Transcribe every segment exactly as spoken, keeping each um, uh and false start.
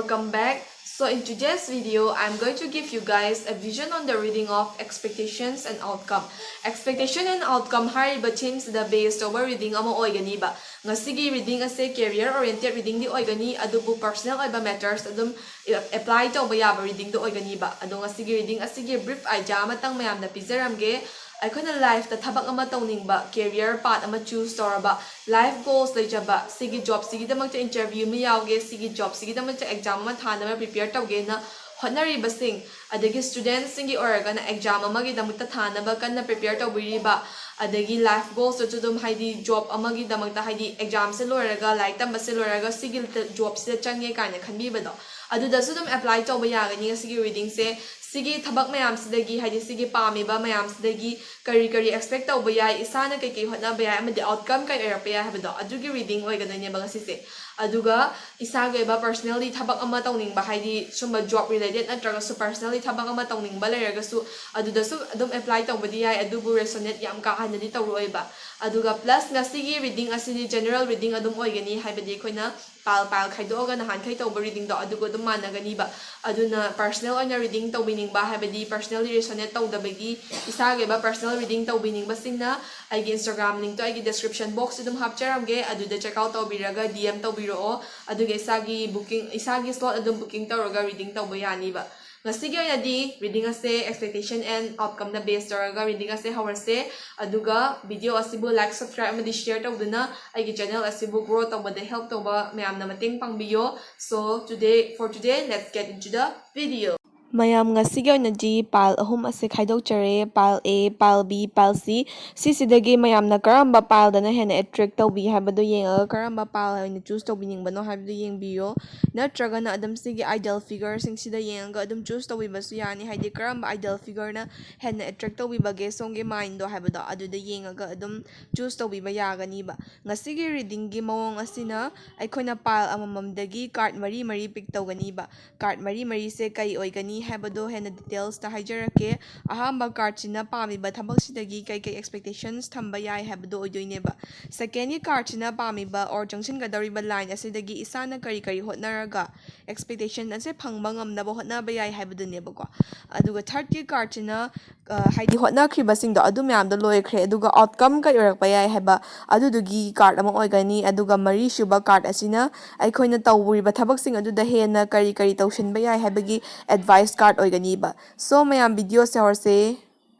Welcome back. So in today's video, I'm going to give you guys a vision on the reading of expectations and outcome. Expectation and outcome ꯍꯥꯏꯔꯤꯕ theme ꯁꯤꯗ base ꯇꯧꯕ reading ꯑꯃ ꯑꯣꯏꯒꯅꯤꯕ꯫ ꯉꯁꯤꯒꯤ reading ꯑꯁꯦ career oriented reading ꯗꯤ ꯑꯣꯏꯒꯅꯤ, ꯑꯗꯨꯕꯨ personal ꯑꯣꯏꯕ matters ꯑꯗꯨꯝ apply ꯇꯧꯕ ꯌꯥꯕ reading ꯗꯣ ꯑꯣꯏꯒꯅꯤꯕ꯫ ꯑꯗꯣ ꯉꯁꯤꯒꯤ reading ꯑꯁꯤꯒꯤ brief idea ꯑꯃꯇꯪ ꯃꯌꯥꯝꯗ ꯄꯤꯖꯔꯝꯒꯦ꯫ ꯑꯩꯈꯣꯏꯅ life ꯇ ꯊꯕꯛ ꯑꯃ ꯇꯧꯅꯤꯡꯕ, career path ꯑꯃ choose ꯇꯧꯔꯕ, life goals ꯂꯩꯖꯕ, ꯁꯤꯒꯤ job ꯁꯤꯒꯤꯗꯃꯛꯇ interview ꯑꯃ ꯌꯥꯎꯒꯦ, ꯁꯤꯒꯤ job ꯁꯤꯒꯤꯗꯃꯛꯇ exam ꯑꯃ ꯊꯥꯅꯕ prepare ꯇꯧꯒꯦꯅ ꯍꯣꯠꯅꯔꯤꯕꯁꯤꯡ, ꯑꯗꯒꯤ student ꯁꯤꯡꯒꯤ ꯑꯣꯏꯔꯒꯅ exam ꯑꯃꯒꯤꯗꯃꯛꯇ ꯊꯥꯅꯕ ꯀꯟꯅ prepare ꯇꯧꯕꯤꯔꯤꯕ, ꯑꯗꯒꯤ life goals ꯇꯁꯨ ꯑꯗꯨꯝ ꯍꯥꯏꯗꯤ job ꯑꯃꯒꯤꯗꯃꯛꯇ ꯍꯥꯏꯗꯤ exam ꯁꯦ ꯂꯣꯏꯔꯒ ꯂꯥꯏꯔꯤꯛ ꯇꯝꯕꯁꯦ ꯂꯣꯏꯔꯒ ꯁꯤꯒꯤ job ꯁꯤꯗ ꯆꯪꯒꯦ ꯀꯥꯏꯅ ꯈꯟꯕꯤꯕꯗꯣ, ꯑꯗꯨꯗꯁꯨ ꯑꯗꯨꯝ apply ꯇꯧꯕ ꯌꯥꯒꯅꯤ ꯉꯁꯤꯒꯤ reading ꯁꯦ꯫ ꯁꯤꯒꯤ ꯊꯕꯛ ꯃꯌꯥꯝꯁꯤꯗꯒꯤ ꯍꯥꯏꯗꯤ ꯁꯤꯒꯤ ꯄꯥꯝꯃꯤꯕ ꯃꯌꯥꯝꯁꯤꯗꯒꯤ ꯀꯔꯤ ꯀꯔꯤ expect ꯇꯧꯕ ꯌꯥꯏ, ꯏꯁꯥꯅ ꯀꯩꯀꯩ ꯍꯣꯠꯅꯕ ꯌꯥꯏ ꯑꯃꯗꯤ outcome ꯀꯩ ꯑꯣꯏꯔꯛꯄ ꯌꯥꯏ ꯍꯥꯏꯕꯗꯣ ꯑꯗꯨꯒꯤ reading ꯑꯣꯏꯒꯗꯣꯏꯅꯦꯕ ꯉꯁꯤꯁꯦ꯫ ꯑꯗꯨꯒ ꯏꯁꯥꯒꯤ ꯑꯣꯏꯕ personally ꯊꯕꯛ ꯑꯃ ꯇꯧꯅꯤꯡꯕ, ꯍꯥꯏꯗꯤ ꯁꯨꯝꯕ job related ꯅꯠꯇ꯭ꯔꯒꯁꯨ personally ꯊꯕꯛ ꯑꯃ ꯇꯧꯅꯤꯡꯕ ꯂꯩꯔꯒꯁꯨ ꯑꯗꯨꯗꯁꯨ ꯑꯗꯨꯝ apply ꯇꯧꯕꯗꯤ ꯌꯥꯏ, ꯑꯗꯨꯕꯨ resonate ꯌꯥꯝ ꯀꯥ ꯍꯦꯟꯅꯗꯤ ꯇꯧꯔꯛꯑꯣꯏꯕ꯫ ꯑꯗꯨꯒ plus ꯉꯁꯤꯒꯤ reading ꯑꯁꯤꯗꯤ general reading ꯑꯗꯨꯝ ꯑꯣꯏꯒꯅꯤ, ꯍꯥꯏꯕꯗꯤ ꯑꯩꯈꯣꯏꯅ pile pile ꯈꯥꯏꯗꯣꯛꯑꯒ ꯅꯍꯥꯟꯈꯩ ꯇꯧꯕ reading ꯗꯣ ꯑꯗꯨꯒ ꯑꯗꯨꯝ ꯃꯥꯟꯅꯒꯅꯤꯕ꯫ ꯑꯗꯨꯅ personal ꯑꯣꯏꯅ reading ꯇꯧꯕꯤꯅꯤꯡꯕ, ꯍꯥꯏꯕꯗꯤ personally resonate ꯇꯧꯗꯕꯒꯤ ꯏꯁꯥꯒꯤ ꯑꯣꯏꯕ personal reading ꯇꯧꯕꯤꯅꯤꯡꯕꯁꯤꯡꯅ ꯑꯩꯒꯤ Instagram link ꯇꯣ ꯑꯩꯒꯤ description box ꯇ ꯑꯗꯨꯝ ꯍꯥꯞꯆꯔꯝꯒꯦ, ꯑꯗꯨꯗ check out ꯇꯧꯕꯤꯔꯒ D M ꯇꯧꯕꯤꯔꯛꯑꯣ꯫ ꯑꯗꯨꯒ ꯏꯁꯥꯒꯤ booking, ꯏꯁꯥꯒꯤ slot ꯑꯗꯨꯝ booking ꯇꯧꯔꯒ reading ꯇꯧꯕ ꯌꯥꯅꯤꯕ꯫ ꯉꯁꯤꯒꯤ ꯑꯣꯏꯅꯗꯤ reading ꯑꯁꯦ expectation and outcome the base ꯇꯧꯔꯒ reading ꯑꯁꯦ ꯍꯧꯔꯁꯦ꯫ ꯑꯗꯨꯒ video ꯑꯁꯤꯕꯨ like, subscribe ꯑꯃꯗꯤ share ꯇꯧꯗꯨꯅ ꯑꯩꯒꯤ channel ꯑꯁꯤꯕꯨ grow ꯇꯧꯕꯗ help ꯇꯧꯕ ꯃꯌꯥꯝꯅ ꯃꯇꯦꯡ ꯄꯥꯡꯕꯤꯌꯣ꯫ So today, for today, let's get into the video. ꯃꯌꯥꯝ, ꯉꯁꯤꯒꯤ ꯑꯣꯏꯅꯗꯤ pile ꯑꯍꯨꯝ ꯑꯁꯦ ꯈꯥꯏꯗꯣꯛꯆꯔꯦ, pile A, pile B, pile C꯫ ꯁꯤꯁꯤꯗꯒꯤ ꯃꯌꯥꯝꯅ ꯀꯔꯝꯕ pile ꯗꯅ ꯍꯦꯟꯅ attract ꯇꯧꯕꯤ ꯍꯥꯏꯕꯗꯨ ꯌꯦꯡꯉꯒ ꯀꯔꯝꯕ pile ꯑꯣꯏꯅ choose ꯇꯧꯕꯤꯅꯤꯡꯕꯅꯣ ꯍꯥꯏꯕꯗꯨ ꯌꯦꯡꯕꯤꯌꯣ꯫ ꯅꯠꯇ꯭ꯔꯒꯅ ꯑꯗꯨꯝ ꯁꯤꯒꯤ idol figure ꯁꯤꯡꯁꯤꯗ ꯌꯦꯡꯉꯒ ꯑꯗꯨꯝ choose ꯇꯧꯕꯤꯕꯁꯨ ꯌꯥꯅꯤ, ꯍꯥꯏꯗꯤ ꯀꯔꯝꯕ idol figure ꯅ ꯍꯦꯟꯅ attract ꯇꯧꯕꯤꯕꯒꯦ ꯁꯣꯝꯒꯤ mind ꯗꯣ ꯍꯥꯏꯕꯗꯣ ꯑꯗꯨꯗ ꯌꯦꯡꯉꯒ ꯑꯗꯨꯝ choose ꯇꯧꯕꯤꯕ ꯌꯥꯒꯅꯤꯕ꯫ ꯉꯁꯤꯒꯤ reading ꯒꯤ ꯃꯑꯣꯡ ꯑꯁꯤꯅ ꯑꯩꯈꯣꯏꯅ pile ꯑꯃꯃꯝꯗꯒꯤ card ꯃꯔꯤ ꯃꯔꯤ pick ꯇꯧꯒꯅꯤꯕ꯫ Card ꯃꯔꯤ ꯃꯔꯤꯁꯦ ꯀꯩ ꯑꯣꯏꯒꯅꯤ? ꯍꯥꯏꯕꯗꯣ ꯍꯦꯟꯅ ꯗꯤꯇꯦꯜꯁꯇ ꯍꯥꯏꯖꯔꯛꯀꯦ꯫ ꯑꯍꯥꯟꯕ ꯀꯥꯔꯠꯁꯤꯅ ꯄꯥꯝꯃꯤꯕ ꯊꯕꯛꯁꯤꯗꯒꯤ ꯀꯩꯀꯩ ꯑꯦꯛꯁꯄꯦꯛꯇꯦꯁꯟꯁ ꯊꯝꯕ ꯌꯥꯏ ꯍꯥꯏꯕꯗꯣ ꯑꯣꯏꯗꯣꯏꯅꯦꯕ꯫ ꯁꯦꯀꯦꯟꯒꯤ ꯀꯥꯔꯠꯁꯤꯅ ꯄꯥꯝꯃꯤꯕ ꯑꯣꯔ ꯆꯪꯁꯤꯟꯒꯗꯧꯔꯤꯕ ꯂꯥꯏꯟ ꯑꯁꯤꯗꯒꯤ ꯏꯁꯥꯅ ꯀꯔꯤ ꯀꯔꯤ ꯍꯣꯠꯅꯔꯒ ꯑꯦꯛꯁꯄꯦꯛꯇꯦꯁꯟ ꯑꯁꯦ ꯐꯪꯕ ꯉꯝꯅꯕ ꯍꯣꯠꯅꯕ ꯌꯥꯏ ꯍꯥꯏꯕꯗꯨꯅꯦꯕꯀꯣ꯫ ꯑꯗꯨꯒ ꯊꯥꯔꯠꯀꯤ ꯀꯥꯔꯠꯁꯤꯅ ꯍꯥꯏꯗꯤ ꯍꯣꯠꯅꯈ꯭ꯔꯤꯕꯁꯤꯡꯗꯣ ꯑꯗꯨ ꯃꯌꯥꯝꯗꯣ ꯂꯣꯏꯈ꯭ꯔꯦ, ꯑꯗꯨꯒ ꯑꯥꯎꯠꯀꯝ ꯀꯩ ꯑꯣꯏꯔꯛꯄ ꯌꯥꯏ ꯍꯥꯏꯕ ꯑꯗꯨꯗꯨꯒꯤ ꯀꯥꯔꯠ ꯑꯃ ꯑꯣꯏꯒꯅꯤ꯫ ꯑꯗꯨꯒ ꯃꯔꯤꯁꯨꯕ ꯀꯥꯔꯠ ꯑꯁꯤꯅ ꯑꯩꯈꯣꯏꯅ ꯇꯧꯔꯤꯕ ꯊꯕꯛꯁꯤꯡ ꯑꯗꯨꯗ ꯍꯦꯟꯅ ꯀꯔꯤ ꯀꯔꯤ ꯇꯧꯁꯤꯟꯕ ꯌꯥꯏ ꯍꯥꯏꯕꯒꯤ ꯑꯦꯗꯚꯥꯏꯁ ꯀꯥꯔꯠ ꯑꯣꯏꯒꯅꯤꯕ꯫ ꯁꯣ ꯃꯌꯥꯝ, ꯚꯤꯗꯤꯑꯣꯁꯦ ꯍꯧꯔꯁꯦ꯫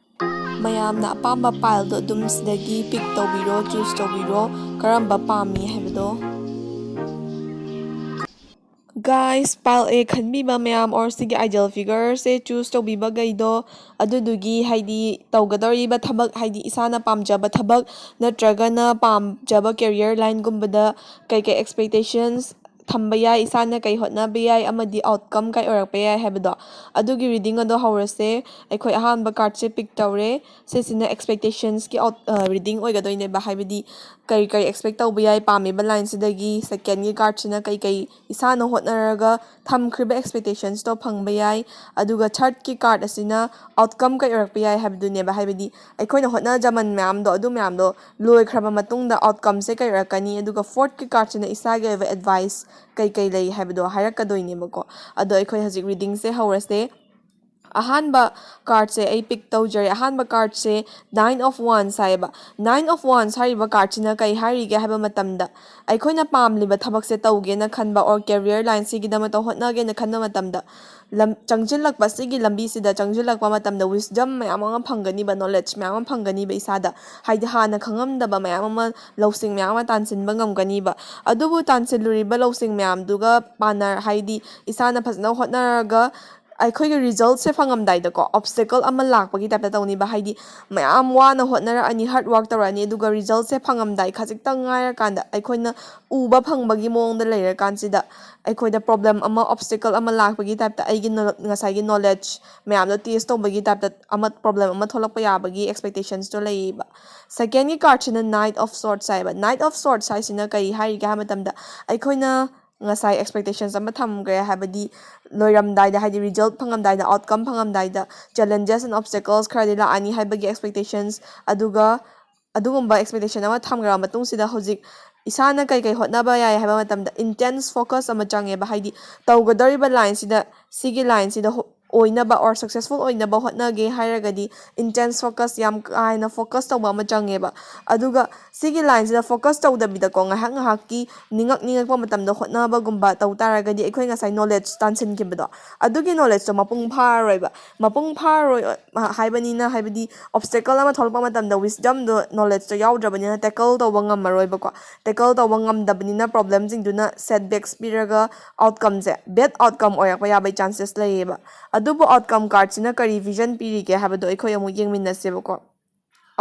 ꯃꯌꯥꯝꯅ ꯑꯄꯥꯝꯕ ꯄꯥꯏꯜꯗꯣ ꯑꯗꯨꯝ ꯁꯤꯗꯒꯤ ꯄꯤꯛ ꯇꯧꯕꯤꯔꯣ, ꯆꯨꯁ ꯇꯧꯕꯤꯔꯣ, ꯀꯔꯝꯕ ꯄꯥꯝꯃꯤ ꯍꯥꯏꯕꯗꯣ꯫ ꯒꯥꯏꯁ, ꯄꯥꯏꯜ ꯑꯦ ꯈꯟꯕꯤꯕ ꯃꯌꯥꯝ ꯑꯣꯔ ꯁꯤꯒꯤ ꯑꯥꯏꯗꯜ ꯐꯤꯒꯔꯁꯦ ꯆꯨꯁ ꯇꯧꯕꯤꯕꯈꯩꯗꯣ, ꯑꯗꯨꯗꯨꯒꯤ ꯍꯥꯏꯗꯤ ꯇꯧꯒꯗꯧꯔꯤꯕ ꯊꯕꯛ, ꯍꯥꯏꯗꯤ ꯏꯁꯥꯅ ꯄꯥꯝꯖꯕ ꯊꯕꯛ ꯅꯠꯇ꯭ꯔꯒꯅ ꯄꯥꯝꯖꯕ ꯀꯦꯔꯤꯌꯔ ꯂꯥꯏꯟꯒꯨꯝꯕꯗ ꯀꯩꯀꯩ ꯑꯦꯛꯁꯄꯦꯛꯇꯦꯁꯟꯁ ꯊꯝꯕ ꯌꯥꯏ, ꯏꯁꯥꯅ ꯀꯩ ꯍꯣꯠꯅꯕ ꯌꯥꯏ ꯑꯃꯗꯤ ꯑꯥꯎꯠꯀꯝ ꯀꯩ ꯑꯣꯏꯔꯛꯄ ꯌꯥꯏ ꯍꯥꯏꯕꯗꯣ, ꯑꯗꯨꯒꯤ ꯔꯤꯗꯤꯡ ꯑꯗꯣ ꯍꯧꯔꯁꯦ꯫ ꯑꯩꯈꯣꯏ ꯑꯍꯥꯟꯕ ꯀꯥꯔꯠꯁꯦ ꯄꯤꯛ ꯇꯧꯔꯦ꯫ ꯁꯤꯁꯤꯅ ꯑꯦꯛꯁꯄꯦꯛꯇꯦꯁꯟꯁꯀꯤ ꯑꯥꯎꯠ ꯔꯤꯗꯤꯡ ꯑꯣꯏꯒꯗꯣꯏꯅꯦꯕ, ꯍꯥꯏꯕꯗꯤ ꯀꯔꯤ ꯀꯔꯤ ꯑꯦꯛꯁꯄꯦꯛ ꯇꯧꯕ ꯌꯥꯏ ꯄꯥꯝꯃꯤꯕ ꯂꯥꯏꯟꯁꯤꯗꯒꯤ꯫ ꯁꯦꯀꯦꯟꯒꯤ ꯀꯥꯔꯠꯁꯤꯅ ꯀꯩ ꯀꯩ ꯏꯁꯥꯅ ꯍꯣꯠꯅꯔꯒ ꯊꯝꯈ꯭ꯔꯤꯕ ꯑꯦꯛꯁꯄꯦꯛꯇꯦꯁꯟꯁꯇꯣ ꯐꯪꯕ ꯌꯥꯏ꯫ ꯑꯗꯨꯒ ꯊꯥꯔꯠꯀꯤ ꯀꯥꯔꯠ ꯑꯁꯤꯅ ꯑꯥꯎꯠꯀꯝ ꯀꯩ ꯑꯣꯏꯔꯛꯄ ꯌꯥꯏ ꯍꯥꯏꯕꯗꯨꯅꯦꯕ, ꯍꯥꯏꯕꯗꯤ ꯑꯩꯈꯣꯏꯅ ꯍꯣꯠꯅꯖꯃꯟ ꯃꯌꯥꯝꯗꯣ, ꯑꯗꯨ ꯃꯌꯥꯝꯗꯣ ꯂꯣꯏꯈ꯭ꯔꯕ ꯃꯇꯨꯡꯗ ꯑꯥꯎꯠꯀꯝꯁꯦ ꯀꯩ ꯑꯣꯏꯔꯛꯀꯅꯤ, ꯑꯗꯨꯒ ꯐꯣꯔꯠꯀꯤ ꯀꯥꯔꯠꯁꯤꯅ ꯏꯁꯥꯒꯤ ꯑꯣꯏꯕ ꯑꯦꯗꯚꯥꯏꯁ ꯀꯩ ꯀꯩ ꯂꯩ ꯍꯥꯏꯕꯗꯣ ꯍꯥꯏꯔꯛꯀꯗꯣꯏꯅꯦꯕꯀꯣ꯫ ꯑꯗꯣ ꯑꯩꯈꯣꯏ ꯍꯧꯖꯤꯛ ꯔꯤꯗꯤꯡꯁꯦ ꯍꯧꯔꯁꯦ꯫ ꯑꯍꯥꯟꯕ ꯀꯥꯔꯠꯁꯦ ꯑꯩ ꯄꯤꯛ ꯇꯧꯖꯔꯦ꯫ ꯑꯍꯥꯟꯕ ꯀꯥꯔꯠꯁꯦ ꯅꯥꯏꯟ ꯑꯣꯐ ꯋꯥꯟꯁ ꯍꯥꯏꯌꯦꯕ꯫ ꯅꯥꯏꯟ ꯑꯣꯐ ꯋꯥꯟꯁ ꯍꯥꯏꯔꯤꯕ ꯀꯥꯔꯠꯁꯤꯅ ꯀꯩ ꯍꯥꯏꯔꯤꯒꯦ ꯍꯥꯏꯕ ꯃꯇꯝꯗ, ꯑꯩꯈꯣꯏꯅ ꯄꯥꯝꯂꯤꯕ ꯊꯕꯛꯁꯦ ꯇꯧꯒꯦꯅ ꯈꯟꯕ ꯑꯣꯔ ꯀꯦꯔꯤꯌꯔ ꯂꯥꯏꯟꯁꯤꯒꯤꯗꯃꯛꯇ ꯍꯣꯠꯅꯒꯦꯅ ꯈꯟꯕ ꯃꯇꯝꯗ, ꯂꯝ ꯆꯪꯁꯤꯜꯂꯛꯄ, ꯁꯤꯒꯤ ꯂꯝꯕꯤꯁꯤꯗ ꯆꯪꯁꯤꯜꯂꯛꯄ ꯃꯇꯝꯗ wisdom ꯃꯌꯥꯝ ꯑꯃ ꯐꯪꯒꯅꯤꯕ, ꯅꯣꯂꯦꯖ ꯃꯌꯥꯝ ꯑꯃ ꯐꯪꯒꯅꯤꯕ ꯏꯁꯥꯗ꯫ ꯍꯥꯏꯗꯤ ꯍꯥꯟꯅ ꯈꯪꯉꯝꯗꯕ ꯃꯌꯥꯝ ꯑꯃ, ꯂꯧꯁꯤꯡ ꯃꯌꯥꯝ ꯑꯃ ꯇꯥꯟꯁꯤꯟꯕ ꯉꯝꯒꯅꯤꯕ꯫ ꯑꯗꯨꯕꯨ ꯇꯥꯟꯁꯤꯜꯂꯨꯔꯤꯕ ꯂꯧꯁꯤꯡ ꯃꯌꯥꯝꯗꯨꯒ ꯄꯥꯟꯅ, ꯍꯥꯏꯗꯤ ꯏꯁꯥꯅ ꯐꯖꯅ ꯍꯣꯠꯅꯔꯒ ꯑꯩꯈꯣꯏꯒꯤ ꯔꯤꯖꯜꯠꯁꯦ ꯐꯪꯉꯝꯗꯥꯏꯗꯀꯣ ꯑꯣꯞꯁꯇꯦꯀꯜ ꯑꯃ ꯂꯥꯛꯄꯒꯤ ꯇꯥꯏꯞꯇ ꯇꯧꯅꯤꯕ꯫ ꯍꯥꯏꯗꯤ ꯃꯌꯥꯝ ꯋꯥꯅ ꯍꯣꯠꯅꯔꯛꯑꯅꯤ, ꯍꯥꯔꯗ ꯋꯥꯔꯛ ꯇꯧꯔꯛꯑꯅꯤ, ꯑꯗꯨꯒ ꯔꯤꯖꯜꯠꯁꯦ ꯐꯪꯉꯝꯗꯥꯏ ꯈꯖꯤꯛꯇꯪ ꯉꯥꯏꯔꯀꯥꯟꯗ ꯑꯩꯈꯣꯏꯅ ꯎꯕ ꯐꯪꯕꯒꯤ ꯃꯑꯣꯡꯗ ꯂꯩꯔꯀꯥꯟꯁꯤꯗ ꯑꯩꯈꯣꯏꯗ ꯄ꯭ꯔꯣꯕ꯭ꯂꯦꯝ ꯑꯃ, ꯑꯣꯞꯁꯇꯦꯀꯜ ꯑꯃ ꯂꯥꯛꯄꯒꯤ ꯇꯥꯏꯞꯇ, ꯑꯩꯒꯤ ꯅꯣ-, ꯉꯁꯥꯏꯒꯤ ꯅꯣꯂꯦꯖ ꯃꯌꯥꯝꯗꯣ ꯇꯦꯁ ꯇꯧꯕꯒꯤ ꯇꯥꯏꯞꯇ ꯑꯃ, ꯄ꯭ꯔꯣꯕ꯭ꯂꯦꯝ ꯑꯃ ꯊꯣꯛꯂꯛꯄ ꯌꯥꯕꯒꯤ ꯑꯦꯛꯁꯄꯦꯛꯇꯦꯁꯟꯁꯇꯣ ꯂꯩꯌꯦꯕ꯫ ꯁꯦꯀꯦꯟꯒꯤ ꯀꯥꯔꯠꯁꯤꯅ ꯅꯥꯏꯠ ꯑꯣꯐ ꯁꯣꯔꯠꯁ ꯍꯥꯏꯌꯦꯕ꯫ ꯅꯥꯏꯠ ꯑꯣꯐ ꯁꯣꯔꯠꯁ ꯍꯥꯏꯁꯤꯅ ꯀꯔꯤ ꯍꯥꯏꯔꯤꯒꯦ ꯍꯥꯏꯕ ꯃꯇꯝꯗ, ꯑꯩꯈꯣꯏꯅ ꯉꯁꯥꯏ expectations ꯑꯃ ꯊꯝꯈ꯭ꯔꯦ, ꯍꯥꯏꯕꯗꯤ ꯂꯣꯏꯔꯝꯗꯥꯏꯗ, ꯍꯥꯏꯗꯤ result ꯐꯪꯉꯝꯗꯥꯏꯗ, outcome ꯐꯪꯉꯝꯗꯥꯏꯗ challenges and obstacles ꯈꯔꯗꯤ ꯂꯥꯛꯑꯅꯤ ꯍꯥꯏꯕꯒꯤ expectations, ꯑꯗꯨꯒ ꯑꯗꯨꯒꯨꯝꯕ expectation ꯑꯃ ꯊꯝꯈ꯭ꯔꯕ ꯃꯇꯨꯡꯁꯤꯗ ꯍꯧꯖꯤꯛ ꯏꯁꯥꯅ ꯀꯩ ꯀꯩ ꯍꯣꯠꯅꯕ ꯌꯥꯏ ꯍꯥꯏꯕ ꯃꯇꯝꯗ intense focus ꯑꯃ ꯆꯪꯉꯦꯕ꯫ ꯍꯥꯏꯗꯤ ꯇꯧꯒꯗꯧꯔꯤꯕ lineꯁꯤꯗ, ꯁꯤꯒꯤ lineꯁꯤꯗ ꯍꯣ-, ꯑꯣꯏꯅꯕ or successful ꯑꯣꯏꯅꯕ ꯍꯣꯠꯅꯒꯦ ꯍꯥꯏꯔꯒꯗꯤ intense focus, ꯌꯥꯝ ꯀꯥ ꯍꯦꯟꯅ focus ꯇꯧꯕ ꯑꯃ ꯆꯪꯉꯦꯕ꯫ ꯑꯗꯨꯒ ꯁꯤꯒꯤ lineꯁꯤꯗ focus ꯇꯧꯗꯕꯤꯗꯀꯣ, ꯉꯥꯏꯍꯥꯛ ꯉꯥꯏꯍꯥꯛꯀꯤ ꯅꯤꯡꯉꯛ ꯅꯤꯡꯉꯛꯄ ꯃꯇꯝꯗ ꯍꯣꯠꯅꯕꯒꯨꯝꯕ ꯇꯧ ꯇꯥꯔꯒꯗꯤ ꯑꯩꯈꯣꯏ ꯉꯁꯥꯏ knowledge ꯇꯥꯟꯁꯤꯟꯈꯤꯕꯗꯣ, ꯑꯗꯨꯒꯤ knowledgeꯇꯣ ꯃꯄꯨꯡ ꯐꯥꯔꯔꯣꯏꯕ꯫ ꯃꯄꯨꯡ ꯐꯥꯔꯔꯣꯏ, ꯑ, ꯍꯥꯏꯕꯅꯤꯅ, ꯍꯥꯏꯕꯗꯤ obstacle ꯑꯃ ꯊꯣꯛꯂꯛꯄ ꯃꯇꯝꯗ wisdomꯗꯣ, knowledgeꯇꯣ ꯌꯥꯎꯗ꯭ꯔꯕꯅꯤꯅ tackle ꯇꯧꯕ ꯉꯝꯃꯔꯣꯏꯕꯀꯣ꯫ Tackle ꯇꯧꯕ ꯉꯝꯗꯕꯅꯤꯅ problemꯁꯤꯡꯗꯨꯅ setbacks ꯄꯤꯔꯒ outcomeꯁꯦ bad outcome ꯑꯣꯏꯔꯛꯄ ꯌꯥꯕꯒꯤ chances ꯂꯩꯌꯦꯕ꯫ ꯑꯗꯨꯕꯨ outcome cardꯁꯤꯅ ꯀꯔꯤ vision ꯄꯤꯔꯤꯒꯦ ꯍꯥꯏꯕꯗꯣ ꯑꯩꯈꯣꯏ ꯑꯃꯨꯛ ꯌꯦꯡꯃꯤꯟꯅꯁꯦꯕꯀꯣ꯫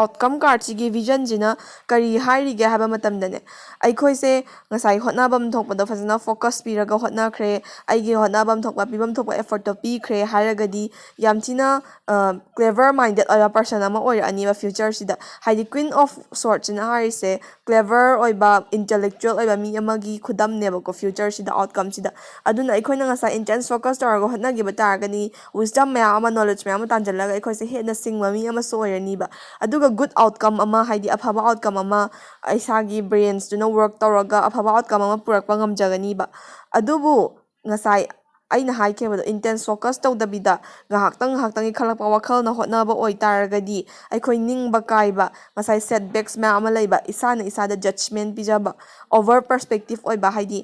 Outcome cardꯁꯤꯒꯤ visionꯁꯤꯅ ꯀꯔꯤ ꯍꯥꯏꯔꯤꯒꯦ ꯍꯥꯏꯕ ꯃꯇꯝꯗꯅꯦ, ꯑꯩꯈꯣꯏꯁꯦ ꯉꯁꯥꯏ ꯍꯣꯠꯅꯐꯝ ꯊꯣꯛꯄꯗꯣ ꯐꯖꯅ focus ꯄꯤꯔꯒ ꯍꯣꯠꯅꯈ꯭ꯔꯦ, ꯑꯩꯒꯤ ꯍꯣꯠꯅꯐꯝ ꯊꯣꯛꯄ, ꯄꯤꯐꯝ ꯊꯣꯛꯄ effortꯇꯣ ꯄꯤꯈ꯭ꯔꯦ ꯍꯥꯏꯔꯒꯗꯤ ꯌꯥꯝ ꯊꯤꯅ, ꯑ, clever minded ꯑꯣꯏꯕ person ꯑꯃ ꯑꯣꯏꯔꯛꯑꯅꯤꯕ futureꯁꯤꯗ꯫ ꯍꯥꯏꯗꯤ Queen of Swordsꯁꯤꯅ ꯍꯥꯏꯔꯤꯁꯦ clever ꯑꯣꯏꯕ, intellectual ꯑꯣꯏꯕ ꯃꯤ ꯑꯃꯒꯤ ꯈꯨꯗꯝꯅꯦꯕꯀꯣ futureꯁꯤꯗ, outcomeꯁꯤꯗ꯫ ꯑꯗꯨꯅ ꯑꯩꯈꯣꯏꯅ ꯉꯁꯥꯏ intense focus ꯇꯧꯔꯒ ꯍꯣꯠꯅꯈꯤꯕ ꯇꯥꯔꯒꯗꯤ wisdom ꯃꯌꯥꯝ ꯑꯃ, knowledge ꯃꯌꯥꯝ ꯑꯃ ꯇꯥꯟꯁꯤꯜꯂꯒ ꯑꯩꯈꯣꯏꯁꯦ ꯍꯦꯟꯅ ꯁꯤꯡꯕ ꯃꯤ ꯑꯃꯁꯨ ꯑꯣꯏꯔꯅꯤꯕ꯫ ꯑꯗꯨꯒ good outcome ꯑꯃ, ꯍꯥꯏꯗꯤ ꯑꯐꯕ outcome ꯑꯃ, ꯏꯁꯥꯒꯤ brainsꯇꯨꯅ work ꯇꯧꯔꯒ ꯑꯐꯕ outcome ꯑꯃ ꯄꯨꯔꯛꯄ ꯉꯝꯖꯒꯅꯤꯕ꯫ ꯑꯗꯨꯕꯨ ꯉꯁꯥꯏ ꯑꯩꯅ ꯍꯥꯏꯈꯤꯕꯗꯣ, intense focus ꯇꯧꯗꯕꯤꯗ ꯉꯥꯏꯍꯥꯛꯇꯪ ꯉꯥꯏꯍꯥꯛꯇꯪꯒꯤ ꯈꯜꯂꯛꯄ ꯋꯥꯈꯜꯅ ꯍꯣꯠꯅꯕ ꯑꯣꯏꯇꯥꯔꯒꯗꯤ ꯑꯩꯈꯣꯏ ꯅꯤꯡꯕ ꯀꯥꯏꯕ, ꯉꯁꯥꯏ setbacks ꯃꯌꯥꯝ ꯑꯃ ꯂꯩꯕ, ꯏꯁꯥꯅ ꯏꯁꯥꯗ judgment ꯄꯤꯖꯕ, over perspective ꯑꯣꯏꯕ, ꯍꯥꯏꯗꯤ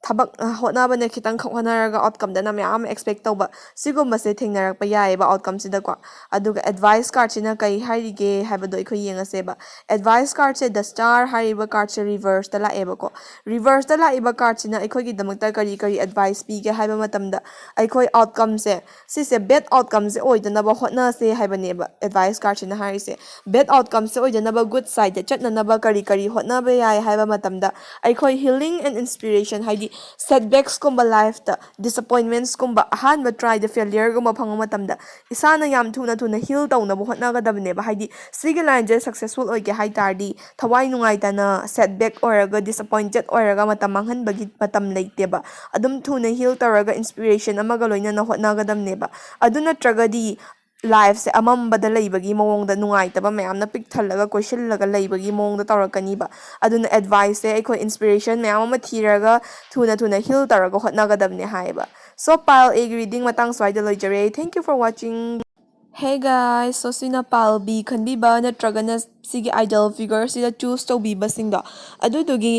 ꯊꯕꯛ, ꯑ, ꯍꯣꯠꯅꯕꯅ ꯈꯤꯇꯪꯈꯛ ꯍꯣꯠꯅꯔꯒ outcomeꯗꯅ ꯃꯌꯥꯝ ꯑꯃ expect ꯇꯧꯕ, ꯁꯤꯒꯨꯝꯕꯁꯦ ꯊꯦꯡꯅꯔꯛꯄ ꯌꯥꯏꯑꯕ outcomeꯁꯤꯗꯀꯣ꯫ ꯑꯗꯨꯒ advice cardꯁꯤꯅ ꯀꯩ ꯍꯥꯏꯔꯤꯒꯦ ꯍꯥꯏꯕꯗꯣ ꯑꯩꯈꯣꯏ ꯌꯦꯡꯉꯁꯦꯕ꯫ Advice cardꯁꯦ, the Star ꯍꯥꯏꯔꯤꯕ cardꯁꯦ reverseꯇ ꯂꯥꯛꯑꯦꯕꯀꯣ꯫ Reverseꯇ ꯂꯥꯛꯏꯕ cardꯁꯤꯅ ꯑꯩꯈꯣꯏꯒꯤꯗꯃꯛꯇ ꯀꯔꯤ ꯀꯔꯤ advice ꯄꯤꯒꯦ ꯍꯥꯏꯕ ꯃꯇꯝꯗ, ꯑꯩꯈꯣꯏ outcomeꯁꯦ, ꯁꯤꯁꯦ bad outcomeꯁꯦ ꯑꯣꯏꯗꯅꯕ ꯍꯣꯠꯅꯁꯦ ꯍꯥꯏꯕꯅꯦꯕ advice cardꯁꯤꯅ ꯍꯥꯏꯔꯤꯁꯦ꯫ Bad outcomeꯁꯦ ꯑꯣꯏꯗꯅꯕ good sideꯇ ꯆꯠꯅꯅꯕ ꯀꯔꯤ ꯀꯔꯤ ꯍꯣꯠꯅꯕ ꯌꯥꯏ ꯍꯥꯏꯕ ꯃꯇꯝꯗ, ꯑꯩꯈꯣꯏ healing and inspiration, ꯍꯥꯏꯗꯤ ꯁꯦꯠꯕꯦꯛꯁꯀꯨꯝꯕ ꯂꯥꯏꯐꯇ, ꯗꯤꯁꯑꯄꯣꯏꯟꯃꯦꯟꯁꯀꯨꯝꯕ, ꯑꯍꯥꯟꯕ ꯇ꯭ꯔꯥꯏꯗ ꯐꯦꯂꯤꯌꯔꯒꯨꯝꯕ ꯐꯪꯕ ꯃꯇꯝꯗ ꯏꯁꯥꯅ ꯌꯥꯝ ꯊꯨꯅ ꯊꯨꯅ ꯍꯤꯜ ꯇꯧꯅꯕ ꯍꯣꯠꯅꯒꯗꯕꯅꯦꯕ꯫ ꯍꯥꯏꯗꯤ ꯁꯤꯒꯤ ꯂꯥꯏꯟꯁꯦ ꯁꯛꯁꯦꯁꯐꯨꯜ ꯑꯣꯏꯒꯦ ꯍꯥꯏ ꯇꯥꯔꯗꯤ ꯊꯋꯥꯏ ꯅꯨꯡꯉꯥꯏꯇꯅ ꯁꯦꯠꯕꯦꯛ ꯑꯣꯏꯔꯒ ꯗꯤꯁꯑꯄꯣꯏꯟꯇꯦꯠ ꯑꯣꯏꯔꯒ ꯃꯇꯝ ꯃꯥꯡꯍꯟꯕꯒꯤ ꯃꯇꯝ ꯂꯩꯇꯦꯕ꯫ ꯑꯗꯨꯝ ꯊꯨꯅ ꯍꯤꯜ ꯇꯧꯔꯒ ꯏꯟꯁꯄꯤꯔꯦꯁꯟ ꯑꯃꯒ ꯂꯣꯏꯅꯅ ꯍꯣꯠꯅꯒꯗꯕꯅꯦꯕ꯫ ꯑꯗꯨ ꯅꯠꯇ꯭ꯔꯒꯗꯤ ꯂꯥꯏꯐꯁꯦ ꯑꯃꯝꯕꯗ ꯂꯩꯕꯒꯤ ꯃꯑꯣꯡꯗ, ꯅꯨꯡꯉꯥꯏꯇꯕ ꯃꯌꯥꯝꯅ ꯄꯤꯛ ꯊꯜꯂꯒ ꯀꯣꯏꯁꯤꯜꯂꯒ ꯂꯩꯕꯒꯤ ꯃꯑꯣꯡꯗ ꯇꯧꯔꯛꯀꯅꯤꯕ꯫ ꯑꯗꯨꯅ ꯑꯦꯗꯚꯥꯏꯁꯁꯦ ꯑꯩꯈꯣꯏ ꯏꯟꯁꯄꯤꯔꯦꯁꯟ ꯃꯌꯥꯝ ꯑꯃ ꯊꯤꯔꯒ ꯊꯨꯅ ꯊꯨꯅ ꯍꯤꯜ ꯇꯧꯔꯒ ꯍꯣꯠꯅꯒꯗꯕꯅꯦ ꯍꯥꯏꯌꯦꯕ꯫ So, pile A ꯒꯤ ꯔꯤꯗꯤꯡ ꯃꯇꯥꯡ ꯁ꯭ꯋꯥꯏꯗ ꯂꯣꯏꯖꯔꯦ꯫ Thank you for watching. Hey guys, so ꯁꯤꯅ pile B ꯈꯟꯕꯤꯕ ꯅꯠꯇ꯭ꯔꯒꯅ ꯁꯤꯒꯤ ꯑꯥꯏꯗꯜ ꯐꯤꯒꯔꯁꯤꯗ ꯆꯨꯁ ꯇꯧꯕꯤꯕꯁꯤꯡꯗꯣ, ꯑꯗꯨꯗꯨꯒꯤ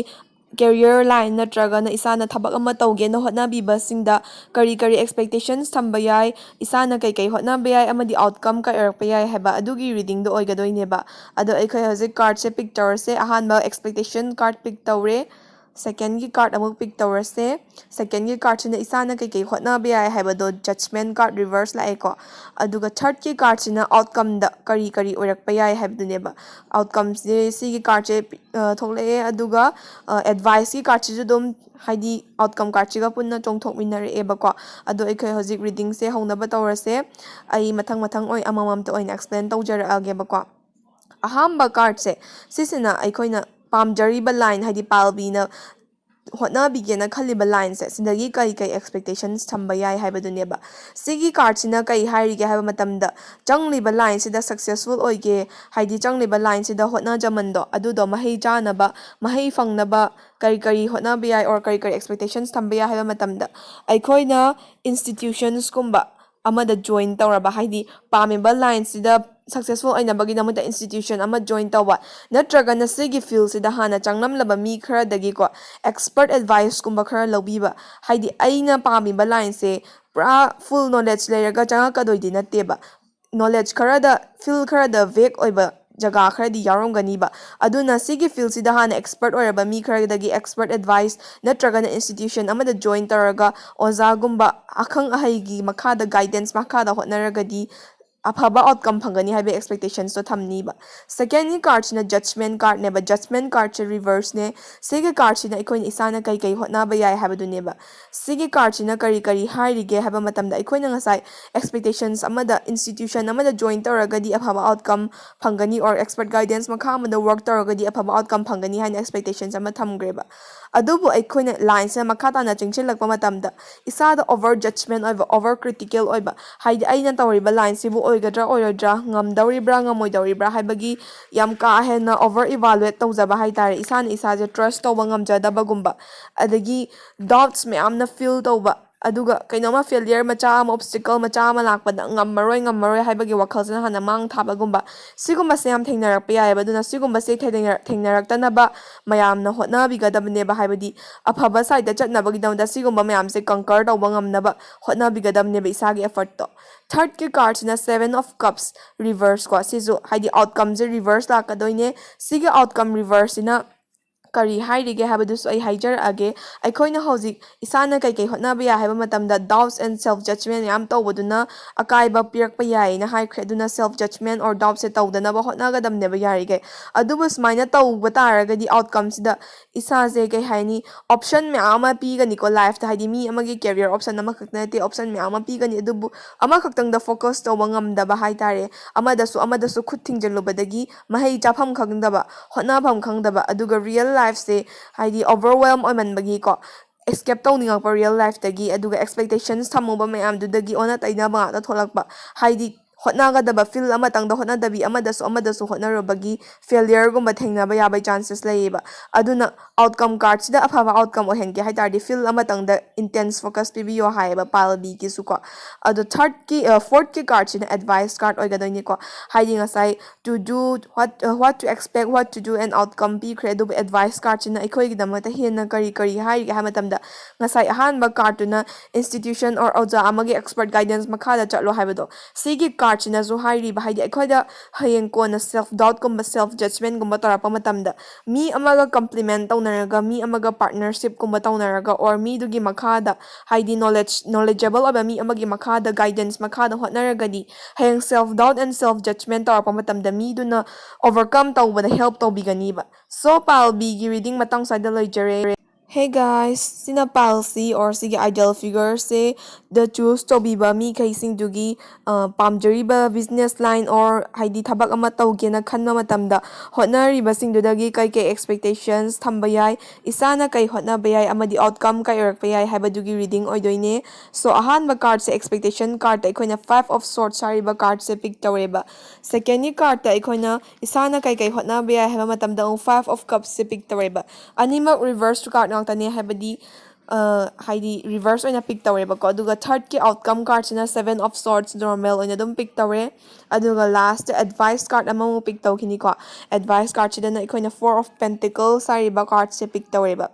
ꯀꯦꯔꯤꯌꯔ ꯂꯥꯏꯟ ꯅꯠꯇ꯭ꯔꯒꯅ ꯏꯁꯥꯅ ꯊꯕꯛ ꯑꯃ ꯇꯧꯒꯦꯅ ꯍꯣꯠꯅꯕꯤꯕꯁꯤꯡꯗ ꯀꯔꯤ ꯀꯔꯤ ꯑꯦꯛꯁꯄꯦꯛꯇꯦꯁꯟꯁ ꯊꯝꯕ ꯌꯥꯏ, ꯏꯁꯥꯅ ꯀꯩ ꯀꯩ ꯍꯣꯠꯅꯕ ꯌꯥꯏ ꯑꯃꯗꯤ ꯑꯥꯎꯠꯀꯝ ꯀꯩ ꯑꯣꯏꯔꯛꯄ ꯌꯥꯏ ꯍꯥꯏꯕ ꯑꯗꯨꯒꯤ ꯔꯤꯗꯤꯡꯗꯣ ꯑꯣꯏꯒꯗꯣꯏꯅꯦꯕ꯫ ꯑꯗꯣ ꯑꯩꯈꯣꯏ ꯍꯧꯖꯤꯛ ꯀꯥꯔꯠꯁꯦ ꯄꯤꯛ ꯇꯧꯔꯁꯦ꯫ ꯑꯍꯥꯟꯕ ꯑꯦꯛꯁꯄꯦꯛꯇꯦꯁꯟ ꯀꯥꯔꯠ ꯄꯤꯛ ꯇꯧꯔꯦ꯫ ꯁꯦꯀꯦꯟꯒꯤ ꯀꯥꯔꯠ ꯑꯃꯨꯛ ꯄꯤꯛ ꯇꯧꯔꯁꯦ꯫ ꯁꯦꯀꯦꯟꯒꯤ ꯀꯥꯔꯠꯁꯤꯅ ꯏꯁꯥꯅ ꯀꯩꯀꯩ ꯍꯣꯠꯅꯕ ꯌꯥꯏ ꯍꯥꯏꯕꯗꯣ, ꯖꯖꯃꯦꯟ ꯀꯥꯔꯠ ꯔꯤꯚꯔꯁ ꯂꯥꯛꯑꯦꯀꯣ꯫ ꯑꯗꯨꯒ ꯊꯥꯔꯠꯀꯤ ꯀꯥꯔꯠꯁꯤꯅ ꯑꯥꯎꯠꯀꯝꯗ ꯀꯔꯤ ꯀꯔꯤ ꯑꯣꯏꯔꯛꯄ ꯌꯥꯏ ꯍꯥꯏꯕꯗꯨꯅꯦꯕ꯫ ꯑꯥꯎꯠꯀꯝꯁꯦ ꯁꯤꯒꯤ ꯀꯥꯔꯠꯁꯦ ꯄꯤ-, ꯑ, ꯊꯣꯛꯂꯛꯑꯦ꯫ ꯑꯗꯨꯒ ꯑꯦꯗꯚꯥꯏꯁꯀꯤ ꯀꯥꯔꯠꯁꯤꯁꯨ ꯑꯗꯨꯝ, ꯍꯥꯏꯗꯤ ꯑꯥꯎꯠꯀꯝ ꯀꯥꯔꯠꯁꯤꯒ ꯄꯨꯟꯅ ꯆꯣꯡꯊꯣꯛꯃꯤꯟꯅꯔꯛꯑꯦꯕꯀꯣ꯫ ꯑꯗꯣ ꯑꯩꯈꯣꯏ ꯍꯧꯖꯤꯛ ꯔꯤꯗꯤꯡꯁꯦ ꯍꯧꯅꯕ ꯇꯧꯔꯁꯦ꯫ ꯑꯩ ꯃꯊꯪ ꯃꯊꯪ ꯑꯣꯏ ꯑꯃꯃꯝꯇ ꯑꯣꯏꯅ ꯑꯦꯛꯁꯄ꯭ꯂꯦꯟ ꯇꯧꯖꯔꯛꯑꯒꯦꯕꯀꯣ꯫ ꯑꯍꯥꯟꯕ ꯀꯥꯔꯠꯁꯦ ꯁꯤꯁꯤꯅ ꯑꯩꯈꯣꯏꯅ ꯄꯥꯝꯖꯔꯤꯕ ꯂꯥꯏꯟ, ꯍꯥꯏꯗꯤ pile B ꯅ ꯍꯣꯠꯅꯕꯤꯒꯦꯅ ꯈꯜꯂꯤꯕ ꯂꯥꯏꯟꯁꯦ, ꯁꯤꯗꯒꯤ ꯀꯩ ꯀꯩ ꯑꯦꯛꯁꯄꯦꯛꯇꯦꯁꯟꯁ ꯊꯝꯕ ꯌꯥꯏ ꯍꯥꯏꯕꯗꯨꯅꯦꯕ꯫ ꯁꯤꯒꯤ ꯀꯥꯔꯠꯁꯤꯅ ꯀꯩ ꯍꯥꯏꯔꯤꯒꯦ ꯍꯥꯏꯕ ꯃꯇꯝꯗ, ꯆꯪꯂꯤꯕ ꯂꯥꯏꯟꯁꯤꯗ ꯁꯛꯁꯦꯁꯐꯨꯜ ꯑꯣꯏꯒꯦ, ꯍꯥꯏꯗꯤ ꯆꯪꯂꯤꯕ ꯂꯥꯏꯟꯁꯤꯗ ꯍꯣꯠꯅꯖꯃꯟꯗꯣ ꯑꯗꯨꯗꯣ ꯃꯍꯩ ꯆꯥꯅꯕ, ꯃꯍꯩ ꯐꯪꯅꯕ ꯀꯔꯤ ꯀꯔꯤ ꯍꯣꯠꯅꯕ ꯌꯥꯏ, or ꯀꯔꯤ ꯀꯔꯤ ꯑꯦꯛꯁꯄꯦꯛꯇꯦꯁꯟꯁ ꯊꯝꯕ ꯌꯥꯏ ꯍꯥꯏꯕ ꯃꯇꯝꯗ, ꯑꯩꯈꯣꯏꯅ ꯏꯟꯁꯇꯤꯇ꯭ꯌꯨꯁꯟꯁꯀꯨꯝꯕ ꯑꯃꯗ ꯖꯣꯏꯟ ꯇꯧꯔꯕ, ꯍꯥꯏꯗꯤ ꯄꯥꯝꯃꯤꯕ ꯂꯥꯏꯟꯁꯤꯗ ꯁꯛꯁꯦꯁꯐꯨꯜ ꯑꯣꯏꯅꯕꯒꯤꯗꯃꯛꯇ ꯏꯟꯁꯇꯤꯇ꯭ꯌꯨꯁꯟ ꯑꯃ ꯖꯣꯏꯟ ꯇꯧꯕ, ꯅꯠꯇ꯭ꯔꯒꯅ ꯁꯤꯒꯤ ꯐꯤꯜꯁꯤꯗ ꯍꯥꯟꯅ ꯆꯪꯂꯝꯂꯕ ꯃꯤ ꯈꯔꯗꯒꯤꯀꯣ ꯑꯦꯛꯁꯄꯔꯠ ꯑꯦꯗꯚꯥꯏꯁꯀꯨꯝꯕ ꯈꯔ ꯂꯧꯕꯤꯕ꯫ ꯍꯥꯏꯗꯤ ꯑꯩꯅ ꯄꯥꯝꯃꯤꯕ ꯂꯥꯏꯟꯁꯦ ꯄꯨꯔꯥ ꯐꯨꯜ ꯅꯣꯂꯦꯖ ꯂꯩꯔꯒ ꯆꯪꯉꯛꯀꯗꯣꯏꯗꯤ ꯅꯠꯇꯦꯕ꯫ ꯅꯣꯂꯦꯖ ꯈꯔꯗ, ꯐꯤꯜ ꯈꯔꯗ ꯚꯦꯒ ꯑꯣꯏꯕ ꯖꯒꯥ ꯈꯔꯗꯤ ꯌꯥꯎꯔꯝꯒꯅꯤꯕ꯫ ꯑꯗꯨꯅ ꯁꯤꯒꯤ ꯐꯤꯜꯁꯤꯗ ꯍꯥꯟꯅ ꯑꯦꯛꯁꯄꯔꯠ ꯑꯣꯏꯔꯕ ꯃꯤ ꯈꯔꯗꯒꯤ ꯑꯦꯛꯁꯄꯔꯠ ꯑꯦꯗꯚꯥꯏꯁ ꯅꯠꯇ꯭ꯔꯒꯅ ꯏꯟꯁꯇꯤꯇ꯭ꯌꯨꯁꯟ ꯑꯃꯗ ꯖꯣꯏꯟ ꯇꯧꯔꯒ ꯑꯣꯖꯥꯒꯨꯝꯕ, ꯑꯈꯪ ꯑꯍꯩꯒꯤ ꯃꯈꯥꯗ, ꯒꯥꯏꯗꯦꯟꯁ ꯃꯈꯥꯗ ꯍꯣꯠꯅꯔꯒꯗꯤ ꯑꯐꯕ outcome ꯐꯪꯒꯅꯤ ꯍꯥꯏꯕ expectations ꯇꯣ ꯊꯝꯅꯤꯕ꯫ Second ꯒꯤ card ꯁꯤꯅ judgment card ꯅꯦꯕ꯫ Judgment card ꯁꯦ reverse ꯅꯦ꯫ ꯁꯤꯒꯤ card ꯁꯤꯅ ꯑꯩꯈꯣꯏꯅ ꯏꯁꯥꯅ ꯀꯩ ꯀꯩ ꯍꯣꯠꯅꯕ ꯌꯥꯏ ꯍꯥꯏꯕꯗꯨꯅꯦꯕ꯫ ꯁꯤꯒꯤ card ꯁꯤꯅ ꯀꯔꯤ ꯀꯔꯤ ꯍꯥꯏꯔꯤꯒꯦ ꯍꯥꯏꯕ ꯃꯇꯝꯗ, ꯑꯩꯈꯣꯏꯅ ꯉꯁꯥꯏ expectations ꯑꯃꯗ, institution ꯑꯃꯗ join ꯇꯧꯔꯒꯗꯤ ꯑꯐꯕ outcome ꯐꯪꯒꯅꯤ, or expert guidance ꯃꯈꯥ ꯑꯃꯗ work ꯇꯧꯔꯒꯗꯤ ꯑꯐꯕ outcome ꯐꯪꯒꯅꯤ ꯍꯥꯏꯅ expectations ꯑꯃ ꯊꯝꯈ꯭ꯔꯦꯕ꯫ ꯑꯗꯨꯕꯨ ꯑꯩꯈꯣꯏꯅ line ꯁꯦ ꯃꯈꯥ ꯇꯥꯅ ꯆꯪꯁꯤꯜꯂꯛꯄ ꯃꯇꯝꯗ, ꯏꯁꯥꯗ over judgment ꯑꯣꯏꯕ, over critical ꯑꯣꯏꯕ, ꯍꯥꯏꯗꯤ ꯑꯩꯅ ꯇꯧꯔꯤꯕ line ꯁꯤꯕꯨ ꯑꯣꯏꯒꯗ꯭ꯔꯥ ꯑꯣꯏꯔꯣꯏꯗ꯭ꯔꯥ, ꯉꯝꯗꯧꯔꯤꯕ꯭ꯔꯥ ꯉꯝꯃꯣꯏꯗꯧꯔꯤꯕ꯭ꯔꯥ ꯍꯥꯏꯕꯒꯤ ꯌꯥꯝ ꯀꯥ ꯍꯦꯟꯅ over evaluate ꯇꯧꯖꯕ ꯍꯥꯏꯇꯥꯔꯦ, ꯏꯁꯥꯅ ꯏꯁꯥꯁꯦ trust ꯇꯧꯕ ꯉꯝꯖꯗꯕꯒꯨꯝꯕ, ꯑꯗꯒꯤ doubts ꯃꯌꯥꯝꯅ feel ꯇꯧꯕ, ꯑꯗꯨꯒ ꯀꯩꯅꯣꯝꯃ failure ꯃꯆꯥ ꯑꯃ, obstacle ꯃꯆꯥ ꯑꯃ ꯂꯥꯛꯄꯗ ꯉꯝꯃꯔꯣꯏ, ꯉꯝꯃꯔꯣꯏ ꯍꯥꯏꯕꯒꯤ ꯋꯥꯈꯜꯁꯤꯅ ꯍꯥꯟꯅ ꯃꯥꯡ ꯊꯥꯕꯒꯨꯝꯕ, ꯁꯤꯒꯨꯝꯕꯁꯦ ꯌꯥꯝ ꯊꯦꯡꯅꯔꯛꯄ ꯌꯥꯏꯑꯕ꯫ ꯑꯗꯨꯅ ꯁꯤꯒꯨꯝꯕꯁꯦ ꯊꯦꯡꯅ-, ꯊꯦꯡꯅꯔꯛꯇꯅꯕ ꯃꯌꯥꯝꯅ ꯍꯣꯠꯅꯕꯤꯒꯗꯕꯅꯦꯕ꯫ ꯍꯥꯏꯕꯗꯤ ꯑꯐꯕ side ꯇ ꯆꯠꯅꯕꯒꯤꯗꯃꯛꯇ ꯁꯤꯒꯨꯝꯕ ꯃꯌꯥꯝꯁꯦ conquer ꯇꯧꯕ ꯉꯝꯅꯕ ꯍꯣꯠꯅꯕꯤꯒꯗꯕꯅꯦꯕ, ꯏꯁꯥꯒꯤ effort ꯇꯣ꯫ Third ꯀꯤ card ꯁꯤꯅ Seven of Cups reverse ꯀꯣ꯫ ꯁꯤꯁꯨ ꯍꯥꯏꯗꯤ outcome ꯁꯦ reverse ꯂꯥꯛꯀꯗꯣꯏꯅꯦ꯫ ꯁꯤꯒꯤ outcome reverse ꯁꯤꯅ ꯀꯔꯤ ꯍꯥꯏꯔꯤꯒꯦ ꯍꯥꯏꯕꯗꯨꯁꯨ ꯑꯩ ꯍꯥꯏꯖꯔꯛꯑꯒꯦ꯫ ꯑꯩꯈꯣꯏꯅ ꯍꯧꯖꯤꯛ ꯏꯁꯥꯅ ꯀꯩꯀꯩ ꯍꯣꯠꯅꯕ ꯌꯥꯏ ꯍꯥꯏꯕ ꯃꯇꯝꯗ doubts and self judgment ꯌꯥꯝ ꯇꯧꯕꯗꯨꯅ ꯑꯀꯥꯏꯕ ꯄꯤꯔꯛꯄ ꯌꯥꯏꯌꯦꯅ ꯍꯥꯏꯈ꯭ꯔꯦ꯫ ꯑꯗꯨꯅ self judgment or doubt ꯁꯦ ꯇꯧꯗꯅꯕ ꯍꯣꯠꯅꯒꯗꯕꯅꯦꯕ ꯌꯥꯔꯤꯈꯩ꯫ ꯑꯗꯨꯕꯨ ꯁꯨꯃꯥꯏꯅ ꯇꯧꯕ ꯇꯥꯔꯒꯗꯤ outcome ꯁꯤꯗ ꯏꯁꯥꯁꯦ, ꯀꯩ ꯍꯥꯏꯅꯤ, option ꯃꯌꯥꯝ ꯑꯃ ꯄꯤꯒꯅꯤꯀꯣ life ꯇ꯫ ꯍꯥꯏꯗꯤ ꯃꯤ ꯑꯃꯒꯤ career option ꯑꯃꯈꯛꯇ ꯅꯠꯇꯦ, option ꯃꯌꯥꯝ ꯑꯃ ꯄꯤꯒꯅꯤ꯫ ꯑꯗꯨꯕꯨ ꯑꯃꯈꯛꯇꯪꯗ focus ꯇꯧꯕ ꯉꯝꯗꯕ ꯍꯥꯏꯇꯥꯔꯦ, ꯑꯃꯗꯁꯨ ꯑꯃꯗꯁꯨ ꯈꯨꯠ ꯊꯤꯡꯖꯤꯜꯂꯨꯕꯗꯒꯤ ꯃꯍꯩ ꯆꯥꯐꯝ ꯈꯪꯗꯕ, ꯍꯣꯠꯅꯐꯝ ꯈꯪꯗꯕ, ꯑꯗꯨꯒ real life ꯁꯦ ꯍꯥꯏꯗꯤ overwhelm ꯑꯣꯏꯃꯟꯕꯒꯤꯀꯣ, escape ꯇꯧꯅꯤꯡꯉꯛꯄ real life ꯇꯒꯤ, ꯑꯗꯨꯒ expectations ꯊꯝꯃꯨꯕ ꯃꯌꯥꯝꯗꯨꯗꯒꯤ ꯑꯣꯟꯅ ꯇꯩꯅꯕ ꯉꯥꯛꯇ ꯊꯣꯛꯂꯛꯄ꯫ ꯍꯥꯏꯗꯤ ꯍꯣꯠꯅꯒꯗꯕ field ꯑꯃꯇꯪꯗ ꯍꯣꯠꯅꯗꯕꯤ, ꯑꯃꯗꯁꯨ ꯑꯃꯗꯁꯨ ꯍꯣꯠꯅꯔꯨꯕꯒꯤ failure ꯒꯨꯝꯕ ꯊꯦꯡꯅꯕ ꯌꯥꯕꯒꯤ chances ꯂꯩꯌꯦꯕ꯫ ꯑꯗꯨꯅ outcome card ꯁꯤꯗ ꯑꯐꯕ outcome ꯑꯣꯏꯍꯟꯒꯦ ꯍꯥꯏ ꯇꯥꯔꯗꯤ field ꯑꯃꯇꯪꯗ intense focus ꯄꯤꯕꯤꯌꯣ ꯍꯥꯏꯌꯦꯕ ꯄꯥꯜꯕꯤꯒꯤꯁꯨꯀꯣ꯫ ꯑꯗꯣ third ꯀꯤ, ꯑ, fourth ꯀꯤ card ꯁꯤꯅ advice card ꯑꯣꯏꯒꯗꯣꯏꯅꯤꯀꯣ꯫ ꯍꯥꯏꯗꯤ ꯉꯁꯥꯏ to do, what, uh, what to expect, what to do and outcome ꯄꯤꯈ꯭ꯔꯦ꯫ ꯑꯗꯨꯕꯨ advice card ꯁꯤꯅ ꯑꯩꯈꯣꯏꯒꯤꯗꯃꯛꯇ ꯍꯦꯟꯅ ꯀꯔꯤ ꯀꯔꯤ ꯍꯥꯏꯔꯤꯒꯦ ꯍꯥꯏꯕ ꯃꯇꯝꯗ, ꯉꯁꯥꯏ ꯑꯍꯥꯟꯕ card ꯇꯨꯅ institution or ꯑꯣꯖꯥ ꯑꯃꯒꯤ expert guidance ꯃꯈꯥꯗ ꯆꯠꯂꯣ ꯍꯥꯏꯕꯗꯣ, ꯁꯤꯒꯤ card ꯁꯤꯅꯁꯨ ꯍꯥꯏꯔꯤꯕ, ꯍꯥꯏꯗꯤ ꯑꯩꯈꯣꯏꯗ ꯍꯌꯦꯡ ꯀꯣꯟꯅ self doubtꯀꯨꯝꯕ, self judgmentꯀꯨꯝꯕ ꯇꯧꯔꯛꯄ ꯃꯇꯝꯗ, ꯃꯤ ꯑꯃꯒ compliment ꯇꯧꯅꯔꯒ, ꯃꯤ ꯑꯃꯒ partnershipꯀꯨꯝꯕ ꯇꯧꯅꯔꯒ, or ꯃꯤꯗꯨꯒꯤ ꯃꯈꯥꯗ, ꯍꯥꯏꯗꯤ knowledge knowledgeable ꯑꯣꯏꯕ ꯃꯤ ꯑꯃꯒꯤ ꯃꯈꯥꯗ, guidance ꯃꯈꯥꯗ ꯍꯣꯠꯅꯔꯒꯗꯤ, ꯍꯌꯦꯡ self doubt and self judgment ꯇꯧꯔꯛꯄ ꯃꯇꯝꯗ ꯃꯤꯗꯨꯅ overcome ꯇꯧꯕꯗ help ꯇꯧꯕꯤꯒꯅꯤꯕ꯫ So, pile Bꯒꯤ reading ꯃꯇꯥꯡ ꯁ꯭ꯋꯥꯏꯗ ꯂꯣꯏꯖꯔꯦ꯫ Hey guys, ꯁꯤꯅ pile C or ꯁꯤꯒꯤ ideal figureꯁꯦ, the choose ꯇꯧꯕꯤꯕ ꯃꯤꯈꯩꯁꯤꯡꯗꯨꯒꯤ, ꯑ, ꯄꯥꯝꯖꯔꯤꯕ business line or ꯍꯥꯏꯗꯤ ꯊꯕꯛ ꯑꯃ ꯇꯧꯒꯦꯅ ꯈꯟꯕ ꯃꯇꯝꯗ ꯍꯣꯠꯅꯔꯤꯕꯁꯤꯡꯗꯨꯗꯒꯤ ꯀꯩ ꯀꯩ expectations ꯊꯝꯕ ꯌꯥꯏ, ꯏꯁꯥꯅ ꯀꯩ ꯍꯣꯠꯅꯕ ꯌꯥꯏ ꯑꯃꯗꯤ outcome ꯀꯩ ꯑꯣꯏꯔꯛꯄ ꯌꯥꯏ ꯍꯥꯏꯕꯗꯨꯒꯤ reading ꯑꯣꯏꯗꯣꯏꯅꯦ꯫ So, ꯑꯍꯥꯟꯕ cardꯁꯦ, expectation cardꯇ ꯑꯩꯈꯣꯏꯅ Five of Swords ꯍꯥꯏꯔꯤꯕ cardꯁꯦ pick ꯇꯧꯔꯦꯕ꯫ Secondꯒꯤ cardꯇ ꯑꯩꯈꯣꯏꯅ ꯏꯁꯥꯅ ꯀꯩ ꯀꯩ ꯍꯣꯠꯅꯕ ꯌꯥꯏ ꯍꯥꯏꯕ ꯃꯇꯝꯗ ꯑꯃꯨꯛ Five of Cupsꯁꯦ pick ꯇꯧꯔꯦꯕ꯫ ꯑꯅꯤꯃꯛ reverse card ꯉꯥꯛꯇꯅꯦ, ꯍꯥꯏꯕꯗꯤ, ꯑ, ꯍꯥꯏꯗꯤ reverse ꯑꯣꯏꯅ pick ꯇꯧꯔꯦꯕꯀꯣ꯫ ꯑꯗꯨꯒ thirdꯀꯤ outcome cardꯁꯤꯅ Seven of Swords, normal ꯑꯣꯏꯅ ꯑꯗꯨꯝ pick ꯇꯧꯔꯦ꯫ ꯑꯗꯨꯒ lastꯇ advice card ꯑꯃꯃꯨꯛ pick ꯇꯧꯈꯤꯅꯤꯀꯣ꯫ Advice cardꯁꯤꯗꯅ ꯑꯩꯈꯣꯏꯅ Four of Pentacles ꯍꯥꯏꯔꯤꯕ cardꯁꯦ pick ꯇꯧꯔꯦꯕ꯫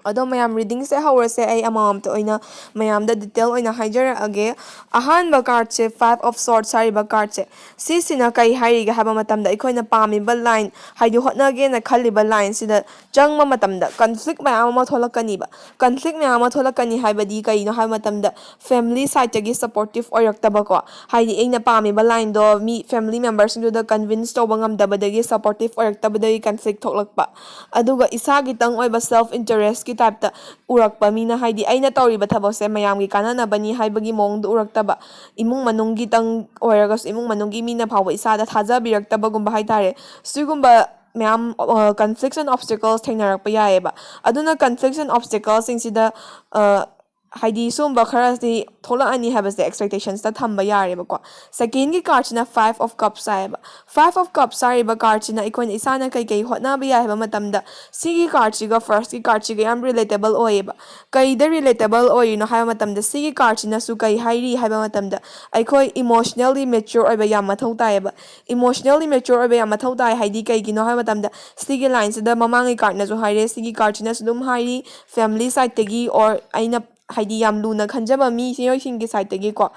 ꯑꯗꯣ ꯃꯌꯥꯝ, readingꯁꯦ ꯍꯧꯔꯁꯦ꯫ ꯑꯩ ꯑꯃꯃꯝꯇ ꯑꯣꯏꯅ ꯃꯌꯥꯝꯗ detail ꯑꯣꯏꯅ ꯍꯥꯏꯖꯔꯛꯑꯒꯦ꯫ ꯑꯍꯥꯟꯕ cardꯁꯦ, Five of Swords ꯍꯥꯏꯔꯤꯕ cardꯁꯦ, ꯁꯤꯁꯤꯅ ꯀꯩ ꯍꯥꯏꯔꯤꯒꯦ ꯍꯥꯏꯕ ꯃꯇꯝꯗ, ꯑꯩꯈꯣꯏꯅ ꯄꯥꯝꯃꯤꯕ line, ꯍꯥꯏꯗꯤ ꯍꯣꯠꯅꯒꯦꯅ ꯈꯜꯂꯤꯕ lineꯁꯤꯗ ꯆꯪꯕ ꯃꯇꯝꯗ conflict ꯃꯌꯥꯝ ꯑꯃ ꯊꯣꯛꯂꯛꯀꯅꯤꯕ꯫ Conflict ꯃꯌꯥꯝ ꯑꯃ ꯊꯣꯛꯂꯛꯀꯅꯤ ꯍꯥꯏꯕꯗꯤ ꯀꯩꯅꯣ ꯍꯥꯏꯕ ꯃꯇꯝꯗ, family sideꯇꯒꯤ supportive ꯑꯣꯏꯔꯛꯇꯕꯀꯣ꯫ ꯍꯥꯏꯗꯤ ꯑꯩꯅ ꯄꯥꯝꯃꯤꯕ lineꯗꯣ ꯃꯤ, family memberꯁꯤꯡꯗꯨꯗ convince ꯇꯧꯕ ꯉꯝꯗꯕꯗꯒꯤ, supportive ꯑꯣꯏꯔꯛꯇꯕꯗꯒꯤ conflict ꯊꯣꯛꯂꯛꯄ꯫ ꯑꯗꯨꯒ ꯏꯁꯥꯒꯤꯇꯪ ꯑꯣꯏꯕ self interestꯀꯤ typeꯇ ꯎꯔꯛꯄ ꯃꯤꯅ, ꯍꯥꯏꯗꯤ ꯑꯩꯅ ꯇꯧꯔꯤꯕ ꯊꯕꯛꯁꯦ ꯃꯌꯥꯝꯒꯤ ꯀꯥꯟꯅꯅꯕꯅꯤ ꯍꯥꯏꯕꯒꯤ ꯃꯑꯣꯡꯗ ꯎꯔꯛꯇꯕ, ꯏꯃꯨꯡ ꯃꯅꯨꯡꯒꯤꯇꯪ ꯑꯣꯏꯔꯒꯁꯨ ꯏꯃꯨꯡ ꯃꯅꯨꯡꯒꯤ ꯃꯤꯅ ꯐꯥꯎꯕ ꯏꯁꯥꯗ ꯊꯥꯖꯕꯤꯔꯛꯇꯕꯒꯨꯝꯕ ꯍꯥꯏꯇꯥꯔꯦ꯫ ꯁꯤꯒꯨꯝꯕ ꯃꯌꯥꯝ, ꯑ, conflicts and obstacles ꯊꯦꯡꯅꯔꯛꯄ ꯌꯥꯏꯑꯕ꯫ ꯑꯗꯨꯅ conflicts and obstaclesꯁꯤꯡꯁꯤꯗ, ꯑ, ꯍꯥꯏꯗꯤ ꯁꯤꯒꯨꯝꯕ ꯈꯔꯁꯤ ꯊꯣꯛꯂꯛꯑꯅꯤ ꯍꯥꯏꯕꯁꯦ expectationsꯇ ꯊꯝꯕ ꯌꯥꯔꯦꯕꯀꯣ꯫ Secondꯒꯤ cardꯁꯤꯅ Five of Cups ꯍꯥꯏꯌꯦꯕ꯫ Five of Cups ꯍꯥꯏꯔꯤꯕ cardꯁꯤꯅ ꯑꯩꯈꯣꯏꯅ ꯏꯁꯥꯅ ꯀꯩꯀꯩ ꯍꯣꯠꯅꯕ ꯌꯥꯏ ꯍꯥꯏꯕ ꯃꯇꯝꯗ, ꯁꯤꯒꯤ cardꯁꯤꯒ firstꯀꯤ cardꯁꯤꯒ ꯌꯥꯝ relatable ꯑꯣꯏꯌꯦꯕ꯫ ꯀꯩꯗ relatable ꯑꯣꯏꯔꯤꯅꯣ ꯍꯥꯏꯕ ꯃꯇꯝꯗ, ꯁꯤꯒꯤ cardꯁꯤꯅꯁꯨ ꯀꯩ ꯍꯥꯏꯔꯤ ꯍꯥꯏꯕ ꯃꯇꯝꯗ, ꯑꯩꯈꯣꯏ emotionally mature ꯑꯣꯏꯕ ꯌꯥꯝ ꯃꯊꯧ ꯇꯥꯏꯌꯦꯕ꯫ Emotionally mature ꯑꯣꯏꯕ ꯌꯥꯝ ꯃꯊꯧ ꯇꯥꯏ ꯍꯥꯏꯗꯤ ꯀꯩꯒꯤꯅꯣ ꯍꯥꯏꯕ ꯃꯇꯝꯗ, ꯁꯤꯒꯤ lineꯁꯤꯗ ꯃꯃꯥꯡꯒꯤ cardꯅꯁꯨ ꯍꯥꯏꯔꯦ, ꯁꯤꯒꯤ cardꯁꯤꯅꯁꯨ ꯑꯗꯨꯝ ꯍꯥꯏꯔꯤ, family sideꯇꯒꯤ or ꯑꯩꯅ ꯍꯥꯏꯗꯤ ꯌꯥꯝ ꯂꯨꯅ ꯈꯟꯖꯕ ꯃꯤ, ꯃꯤꯑꯣꯏꯁꯤꯡꯒꯤ sideꯇꯒꯤꯀꯣ꯫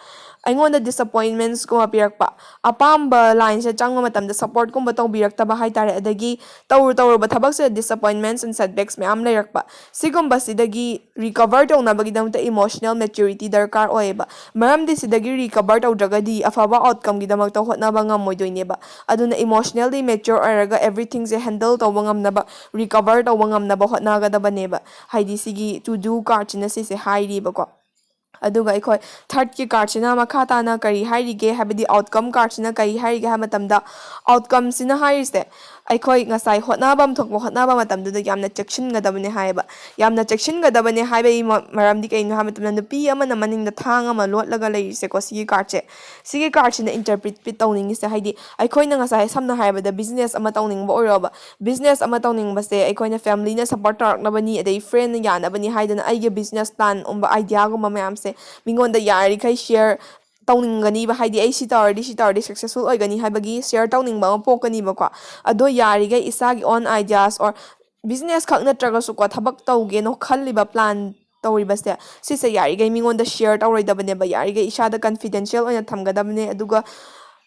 ꯑꯩꯉꯣꯟꯗ disappointmentsꯀꯨꯝꯕ ꯄꯤꯔꯛꯄ, ꯑꯄꯥꯝꯕ lineꯁꯦ ꯆꯪꯕ ꯃꯇꯝꯗ supportꯀꯨꯝꯕ ꯇꯧꯕꯤꯔꯛꯇꯕ ꯍꯥꯏꯇꯥꯔꯦ, ꯑꯗꯒꯤ ꯇꯧꯔꯨ ꯇꯧꯔꯨꯕ ꯊꯕꯛꯁꯤꯗ disappointments and setbacks ꯃꯌꯥꯝ ꯂꯩꯔꯛꯄ, ꯁꯤꯒꯨꯝꯕꯁꯤꯗꯒꯤ recover ꯇꯧꯅꯕꯒꯤꯗꯃꯛꯇ emotional maturity ꯗꯔꯀꯥꯔ ꯑꯣꯏꯌꯦꯕ꯫ ꯃꯔꯝꯗꯤ ꯁꯤꯗꯒꯤ recover ꯇꯧꯗ꯭ꯔꯒꯗꯤ ꯑꯐꯕ outcomeꯒꯤꯗꯃꯛꯇ ꯍꯣꯠꯅꯕ ꯉꯝꯃꯣꯏꯗꯣꯏꯅꯦꯕ꯫ ꯑꯗꯨꯅ emotionally mature ꯑꯣꯏꯔꯒ everythingꯁꯦ handle ꯇꯧꯕ ꯉꯝꯅꯕ, recover ꯇꯧꯕ ꯉꯝꯅꯕ ꯍꯣꯠꯅꯒꯗꯕꯅꯦꯕ꯫ ꯍꯥꯏꯗꯤ ꯁꯤꯒꯤ to do cardꯁꯤꯅ ꯁꯤꯁꯦ ꯍꯥꯏꯔꯤꯕꯀꯣ꯫ ꯑꯗꯨꯒ ꯑꯩꯈꯣꯏ thirdꯀꯤ cardꯁꯤꯅ ꯃꯈꯥ ꯇꯥꯅ ꯀꯔꯤ ꯍꯥꯏꯔꯤꯒꯦ ꯍꯥꯏꯕꯗꯤ outcome cardꯁꯤꯅ ꯀꯔꯤ ꯍꯥꯏꯔꯤꯒꯦ ꯍꯥꯏꯕ ꯃꯇꯝꯗ, outcomeꯁꯤꯅ ꯍꯥꯏꯔꯤꯁꯦ ꯑꯩꯈꯣꯏ ꯉꯁꯥꯏ ꯍꯣꯠꯅꯐꯝ ꯊꯣꯛꯄ ꯍꯣꯠꯅꯕ ꯃꯇꯝꯗꯨꯗ ꯌꯥꯝꯅ ꯆꯦꯛꯁꯤꯟꯒꯗꯕꯅꯦ ꯍꯥꯏꯌꯦꯕ꯫ ꯌꯥꯝꯅ ꯆꯦꯛꯁꯤꯟꯒꯗꯕꯅꯦ ꯍꯥꯏꯕꯒꯤ ꯃ-, ꯃꯔꯝꯗꯤ ꯀꯩꯅꯣ ꯍꯥꯏꯕ ꯃꯇꯝꯗ, ꯅꯨꯄꯤ ꯑꯃꯅ ꯃꯅꯤꯡꯗ ꯊꯥꯡ ꯑꯃ ꯂꯣꯠꯂꯒ ꯂꯩꯔꯤꯁꯦꯀꯣ, ꯁꯤꯒꯤ cardꯁꯦ꯫ ꯁꯤꯒꯤ cardꯁꯤꯅ interpret ꯇꯧꯅꯤꯡꯉꯤꯁꯦ, ꯍꯥꯏꯗꯤ ꯑꯩꯈꯣꯏꯅ ꯉꯁꯥꯏ ꯁꯝꯅ ꯍꯥꯏꯔꯕꯗ business ꯑꯃ ꯇꯧꯅꯤꯡꯕ ꯑꯣꯏꯔꯣꯕ, business ꯑꯃ ꯇꯧꯅꯤꯡꯕꯁꯦ ꯑꯩꯈꯣꯏꯅ familyꯅ support ꯇꯧꯔꯛꯅꯕꯅꯤ, ꯑꯗꯩ friendꯅ ꯌꯥꯅꯕꯅꯤ ꯍꯥꯏꯗꯅ ꯑꯩꯒꯤ business planꯒꯨꯝꯕ ideaꯒꯨꯝꯕ ꯃꯌꯥꯝꯁꯦ ꯃꯤꯉꯣꯟꯗ ꯌꯥꯔꯤꯈꯩ share ꯇꯧꯅꯤꯡꯒꯅꯤꯕ, ꯍꯥꯏꯗꯤ ꯑꯩ ꯁꯤ ꯇꯧꯔꯗꯤ, ꯁꯤ ꯇꯧꯔꯗꯤ successful ꯑꯣꯏꯒꯅꯤ ꯍꯥꯏꯕꯒꯤ share ꯇꯧꯅꯤꯡꯕ ꯑꯃ ꯄꯣꯛꯀꯅꯤꯕꯀꯣ꯫ ꯑꯗꯣ ꯌꯥꯔꯤꯈꯩ ꯏꯁꯥꯒꯤ own ideas or business ꯈꯛ ꯅꯠꯇ꯭ꯔꯒꯁꯨꯀꯣ, ꯊꯕꯛ ꯇꯧꯒꯦꯅ ꯈꯜꯂꯤꯕ plan ꯇꯧꯔꯤꯕꯁꯦ, ꯁꯤꯁꯦ ꯌꯥꯔꯤꯈꯩ ꯃꯤꯉꯣꯟꯗ share ꯇꯧꯔꯣꯏꯗꯕꯅꯦꯕ꯫ ꯌꯥꯔꯤꯈꯩ ꯏꯁꯥꯗ confidential ꯑꯣꯏꯅ ꯊꯝꯒꯗꯕꯅꯦ꯫ ꯑꯗꯨꯒ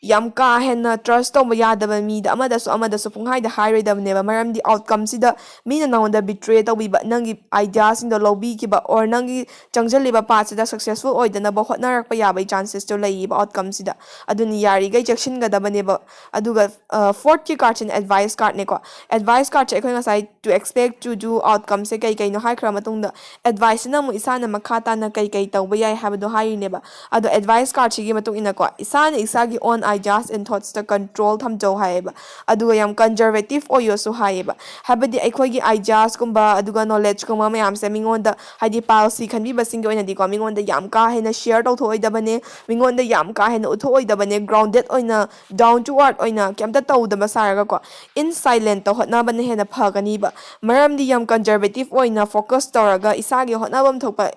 ꯌꯥꯝ ꯀꯥ ꯍꯦꯟꯅ trust ꯇꯧꯕ ꯌꯥꯗꯕ ꯃꯤꯗ ꯑꯃꯗꯁꯨ ꯑꯃꯗꯁꯨ ꯄꯨꯡꯍꯥꯏꯗ ꯍꯥꯏꯔꯣꯏꯗꯕꯅꯦꯕ꯫ ꯃꯔꯝꯗꯤ outcomeꯁꯤꯗ ꯃꯤꯅ ꯅꯉꯣꯟꯗ betray ꯇꯧꯕꯤꯕ, ꯅꯪꯒꯤ ideaꯁꯤꯡꯗꯣ ꯂꯧꯕꯤꯈꯤꯕ, or ꯅꯪꯒꯤ ꯆꯪꯁꯤꯜꯂꯤꯕ pathꯁꯤꯗ successful ꯑꯣꯏꯗꯅꯕ ꯍꯣꯠꯅꯔꯛꯄ ꯌꯥꯕꯒꯤ chances ꯇꯣ ꯂꯩꯌꯦꯕ outcomeꯁꯤꯗ꯫ ꯑꯗꯨꯅ ꯌꯥꯔꯤꯈꯩ ꯆꯦꯛꯁꯤꯟꯒꯗꯕꯅꯦꯕ꯫ ꯑꯗꯨꯒ, ꯑ, fourthꯀꯤ cardꯁꯤꯅ advice cardꯅꯦꯀꯣ꯫ Advice cardꯁꯦ ꯑꯩꯈꯣꯏ ꯉꯁꯥꯏ to expect to do outcomeꯁꯦ ꯀꯩ ꯀꯩꯅꯣ ꯍꯥꯏꯈ꯭ꯔ ꯃꯇꯨꯡꯗ, adviceꯁꯤꯅ ꯑꯃꯨꯛ ꯏꯁꯥꯅ ꯃꯈꯥ ꯇꯥꯅ ꯀꯩ ꯀꯩ ꯇꯧꯕ ꯌꯥꯏ ꯍꯥꯏꯕꯗꯣ ꯍꯥꯏꯔꯤꯅꯦꯕ꯫ ꯑꯗꯣ advice cardꯁꯤꯒꯤ ꯃꯇꯨꯡ ꯏꯟꯅꯀꯣ, ꯏꯁꯥꯅ ꯏꯁꯥꯒꯤ own ideas and thoughtsꯇ control ꯊꯝꯖꯧ ꯍꯥꯏꯌꯦꯕ꯫ ꯑꯗꯨꯒ ꯌꯥꯝ conservative ꯑꯣꯏꯌꯣꯁꯨ ꯍꯥꯏꯌꯦꯕ꯫ ꯍꯥꯏꯕꯗꯤ ꯑꯩꯈꯣꯏꯒꯤ ideasꯀꯨꯝꯕ ꯑꯗꯨꯒ knowledgeꯀꯨꯝꯕ ꯃꯌꯥꯝꯁꯦ ꯃꯤꯉꯣꯟꯗ, ꯍꯥꯏꯗꯤ pileꯁꯤ ꯈꯟꯕꯤꯕꯁꯤꯡꯒꯤ ꯑꯣꯏꯅꯗꯤꯀꯣ, ꯃꯤꯉꯣꯟꯗ ꯌꯥꯝ ꯀꯥ ꯍꯦꯟꯅ share ꯇꯧꯊꯣꯛꯑꯣꯏꯗꯕꯅꯦ, ꯃꯤꯉꯣꯟꯗ ꯌꯥꯝ ꯀꯥ ꯍꯦꯟꯅ ꯎꯠꯊꯣꯛꯑꯣꯏꯗꯕꯅꯦ, grounded ꯑꯣꯏꯅ, down to earth ꯑꯣꯏꯅ ꯀꯩꯝꯇ ꯇꯧꯗꯕ ꯁꯥꯔꯒꯀꯣ, in silentꯇ ꯍꯣꯠꯅꯕꯅ ꯍꯦꯟꯅ ꯐꯒꯅꯤꯕ꯫ ꯃꯔꯝꯗꯤ ꯌꯥꯝ conservative ꯑꯣꯏꯅ focus ꯇꯧꯔꯒ ꯏꯁꯥꯒꯤ ꯍꯣꯠꯅꯐꯝ ꯊꯣꯛꯄ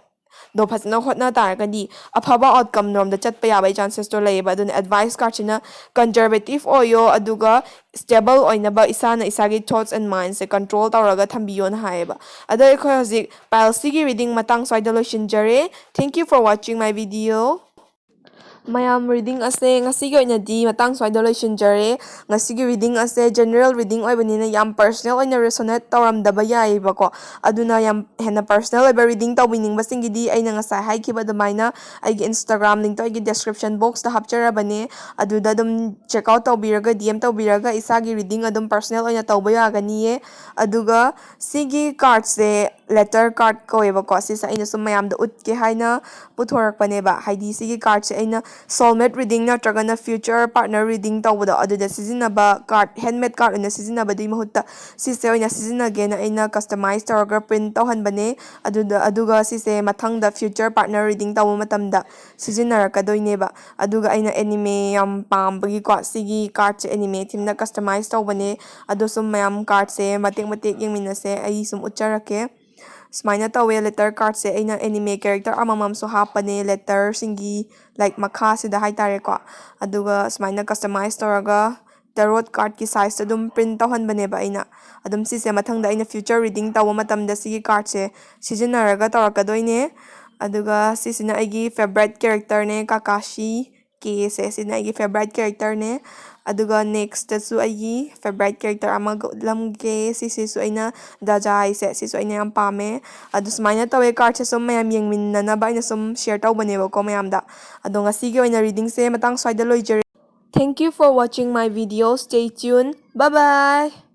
ꯗꯣ ꯐꯖꯅ ꯍꯣꯠꯅ ꯇꯥꯔꯒꯗꯤ ꯑꯐꯕ outcome ꯔꯣꯝꯗ ꯆꯠꯄ ꯌꯥꯕꯒꯤ chances ꯇꯣ ꯂꯩꯌꯦꯕ꯫ ꯑꯗꯨꯅ advice cardꯁꯤꯅ conservative ꯑꯣꯏꯌꯣ, ꯑꯗꯨꯒ stable ꯑꯣꯏꯅꯕ ꯏꯁꯥꯅ ꯏꯁꯥꯒꯤ thoughts and mindꯁꯦ control ꯇꯧꯔꯒ ꯊꯝꯕꯤꯌꯣꯅ ꯍꯥꯏꯌꯦꯕ꯫ ꯑꯗꯣ ꯑꯩꯈꯣꯏ ꯍꯧꯖꯤꯛ pileꯁꯤꯒꯤ reading ꯃꯇꯥꯡ ꯁ꯭ꯋꯥꯏꯗ ꯂꯣꯏꯁꯤꯟꯖꯔꯦ꯫ Thank you for watching my video. ꯃꯌꯥꯝ, reading ꯑꯁꯦ ꯉꯁꯤꯒꯤ ꯑꯣꯏꯅꯗꯤ ꯃꯇꯥꯡ ꯁ꯭ꯋꯥꯏꯗ ꯂꯣꯏꯁꯤꯟꯖꯔꯦ꯫ ꯉꯁꯤꯒꯤ reading ꯑꯁꯦ general reading ꯑꯣꯏꯕꯅꯤꯅ ꯌꯥꯝ personal ꯑꯣꯏꯅ resonate ꯇꯧꯔꯝꯗꯕ ꯌꯥꯏꯌꯦꯕꯀꯣ꯫ ꯑꯗꯨꯅ ꯌꯥꯝ ꯍꯦꯟꯅ personal ꯑꯣꯏꯕ reading ꯇꯧꯕꯤꯅꯤꯡꯕꯁꯤꯡꯒꯤꯗꯤ ꯑꯩꯅ ꯉꯁꯥꯏ ꯍꯥꯏꯈꯤꯕ ꯑꯗꯨꯃꯥꯏꯅ ꯑꯩꯒꯤ Instagram link ꯇꯣ ꯑꯩꯒꯤ description box ꯇ ꯍꯥꯞꯆꯔꯕꯅꯦ꯫ ꯑꯗꯨꯗ ꯑꯗꯨꯝ check out ꯇꯧꯕꯤꯔꯒ, D M ꯇꯧꯕꯤꯔꯒ ꯏꯁꯥꯒꯤ reading ꯑꯗꯨꯝ personal ꯑꯣꯏꯅ ꯇꯧꯕ ꯌꯥꯒꯅꯤꯌꯦ꯫ ꯑꯗꯨꯒ ꯁꯤꯒꯤ card ꯁꯦ letter card ꯀꯧꯋꯦꯕꯀꯣ꯫ ꯁꯤꯁꯦ ꯑꯩꯅ ꯁꯨꯝ ꯃꯌꯥꯝꯗ ꯎꯠꯀꯦ ꯍꯥꯏꯅ ꯄꯨꯊꯣꯔꯛꯄꯅꯦꯕ꯫ ꯍꯥꯏꯗꯤ ꯁꯤꯒꯤ card ꯁꯦ ꯑꯩꯅ soulmate reading ꯅꯠꯇ꯭ꯔꯒꯅ future partner reading ꯇꯧꯕꯗꯣ, ꯑꯗꯨꯗ ꯁꯤꯖꯤꯟꯅꯕ card, handmade card ꯑꯣꯏꯅ ꯁꯤꯖꯤꯟꯅꯕꯗꯨꯒꯤ ꯃꯍꯨꯠꯇ ꯁꯤꯁꯦ ꯑꯣꯏꯅ ꯁꯤꯖꯤꯟꯅꯒꯦꯅ ꯑꯩꯅ customize ꯇꯧꯔꯒ print ꯇꯧꯍꯟꯕꯅꯦ꯫ ꯑꯗꯨꯗ, ꯑꯗꯨꯒ ꯁꯤꯁꯦ ꯃꯊꯪꯗ future partner reading ꯇꯧꯕ ꯃꯇꯝꯗ ꯁꯤꯖꯤꯟꯅꯔꯛꯀꯗꯣꯏꯅꯦꯕ꯫ ꯑꯗꯨꯒ ꯑꯩꯅ anime ꯌꯥꯝ ꯄꯥꯝꯕꯒꯤꯀꯣ, ꯁꯤꯒꯤ card ꯁꯦ anime theme ꯗ customize ꯇꯧꯕꯅꯦ꯫ ꯑꯗꯣ ꯁꯨꯝ ꯃꯌꯥꯝ card ꯁꯦ ꯃꯇꯦꯛ ꯃꯇꯦꯛ ꯌꯦꯡꯃꯤꯟꯅꯁꯦ, ꯑꯩ ꯁꯨꯝ ꯎꯠꯆꯔꯛꯀꯦ꯫ ꯁꯨꯃꯥꯏꯅ ꯇꯧꯋꯦ, letter card ꯁꯦ ꯑꯩꯅ anime character ꯑꯃꯃꯝꯁꯨ ꯍꯥꯞꯄꯅꯦ letter ꯁꯤꯡꯒꯤ, like, ꯃꯈꯥꯁꯤꯗ ꯍꯥꯏꯇꯥꯔꯦꯀꯣ꯫ ꯑꯗꯨꯒ ꯁꯨꯃꯥꯏꯅ customize ꯇꯧꯔꯒ tarot card ꯀꯤ size ꯇ ꯑꯗꯨꯝ print ꯇꯧꯍꯟꯕꯅꯦꯕ ꯑꯩꯅ꯫ ꯑꯗꯨꯝ ꯁꯤꯁꯦ ꯃꯊꯪꯗ ꯑꯩꯅ future reading ꯇꯧꯕ ꯃꯇꯝꯗ ꯁꯤꯒꯤ card ꯁꯦ ꯁꯤꯖꯤꯟꯅꯔꯒ ꯇꯧꯔꯛꯀꯗꯣꯏꯅꯦ꯫ ꯑꯗꯨꯒ ꯁꯤꯁꯤꯅ ꯑꯩꯒꯤ favourite character ꯅꯦ, ꯀꯥꯀꯥꯁꯤ ꯀꯦ ꯁꯦ꯫ ꯁꯤꯅ ꯑꯩꯒꯤ favourite character ꯅꯦ꯫ ꯑꯗꯨꯒ next ꯇꯁꯨ ꯑꯩꯒꯤ favourite character ꯑꯃꯒ ꯎꯠꯂꯝꯒꯦ꯫ ꯁꯤꯁꯤꯁꯨ ꯑꯩꯅ, ꯗꯖꯥꯏ ꯁꯦ, ꯁꯤꯁꯨ ꯑꯩꯅ ꯌꯥꯝ ꯄꯥꯝꯃꯦ꯫ ꯑꯗꯨ ꯁꯨꯃꯥꯏꯅ ꯇꯧꯋꯦ, card ꯁꯦ ꯁꯨꯝ ꯃꯌꯥꯝ ꯌꯦꯡꯃꯤꯟꯅꯅꯕ ꯑꯩꯅ ꯁꯨꯝ share ꯇꯧꯕꯅꯦꯕꯀꯣ ꯃꯌꯥꯝꯗ꯫ ꯑꯗꯣ ꯉꯁꯤꯒꯤ ꯑꯣꯏꯅ reading ꯁꯦ ꯃꯇꯥꯡ ꯁ꯭ꯋꯥꯏꯗ ꯂꯣꯏꯖꯔꯦ꯫ Thank you for watching my video. Stay tuned. Bye bye.